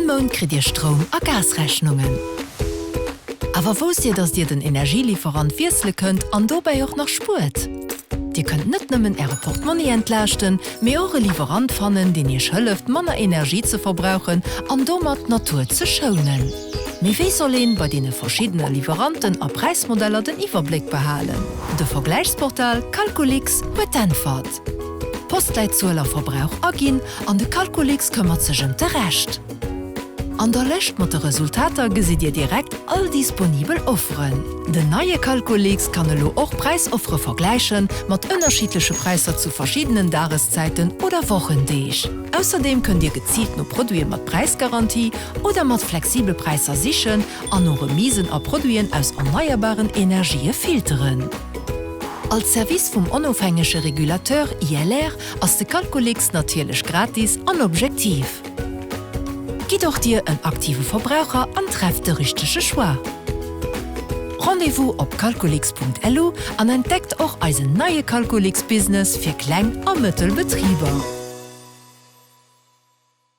All Mount kritt Dir Stroum a Gasrechnungen. Awer wousst Dir, dass Dir den Energieliferant wiessele kënnt an dobäi och nach spuert? Dir kënnt net nëmmen Äre Portmonni entlaaschten, mee och e Liwwerant fannen, deen Iech hëlleft, manner Energie ze verbrauchen an domat d'Natur ze schounen. Mee wéi soll een bei deene verschiddene Liwweranten a Präismodeller den Iwwerbléck behalen? De Vergläichsportal Calculix huet d'Äntwert. Postleitzuel a Verbrauch aginn an de Calculix këmmert sech ëm de Rescht. An der Lëscht mat de Resultater gesitt Dir direkt all disponibel Offeren. Den neie Calculix kann elo och Präisoffere vergläichen, mat ënnerschiddleche Präisser zu verschiddenen Dageszäiten oder Wochendeeg. Ausserdeem kënnt Dir geziilt no Produite mat Präisgarantie oder mat flexible Präisser sichen an no Remisen a Produiten aus erneierbaren Energië filteren. Als Service vum onofhängege Regulateur ILR ass de Calculix natierlech gratis an objektiv. Gitt och Dir en aktive Verbraucher an trefft de richtege Choix. Rendez-vous op calculix.lu an entdeckt och eisen neie Calculix Business fir kleng a mëttel Betriber.